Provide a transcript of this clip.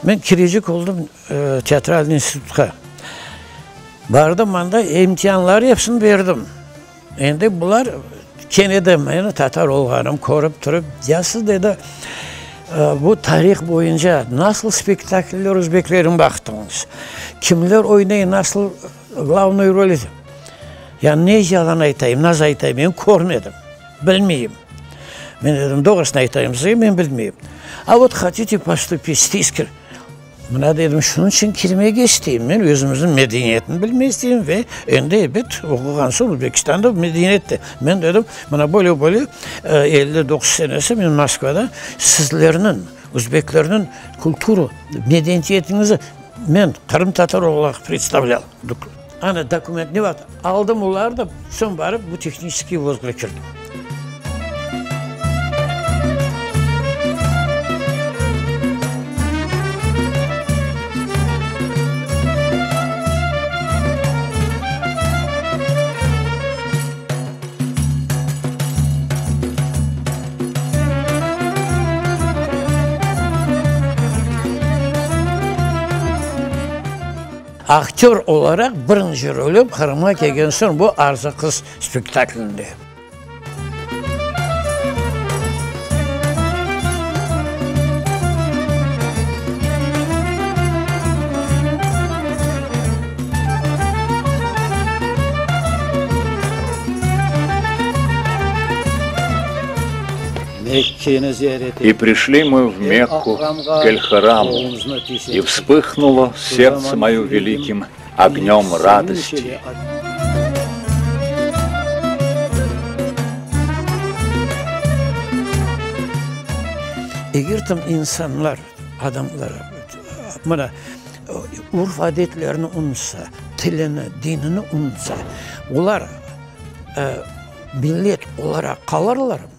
Men kirecek oldım teatralnıy institutqa. Bardım anda, imtianları epsini berdim. Endi bular kene de meni tatar olğanım körip turıp, ya siz, dedi, bu tarih boyunca nasıl spektakller özbeklerniñ baqtıñız, kimler oynay, nasıl glavnoy rol? Ya ne yalan aytayım, nasıl aytayım, men körmedim, bilmeyim. Men dedim, doğrusını aytayım sizge, men bilmeyim. A vot hotite postupit, Mına, dedim, şunıñ içün kirmege isteyim. Men özümizniñ medeniyetini bilmege isteyim ve endi, ebet, oquğan soñ Özbekistanda medeniyet de. Men, dedim, mına böyle-böyle 59 senesi men Moskvada sizlerniñ, özbeklerniñ kultura, medeniyetinizi men qırımtatar olaraq predstavlâl. Ana, dokument ne vaqıt aldım olarnı da, soñ barıp bu tehniçeskiy vuzğa kirdim. Aktör olaraq birinci rolüm Qırımğa kelgen soñ bu Arzı qız spektaklinde. И пришли мы в Мекку, к Эль-Хараму, и вспыхнуло сердце мое великим огнем радости. Eger tam insanlar, adamlar, mına, urf-adetlerini unutsa, tilini, dinini unutsa, olar millet olaraq qalırlarmı?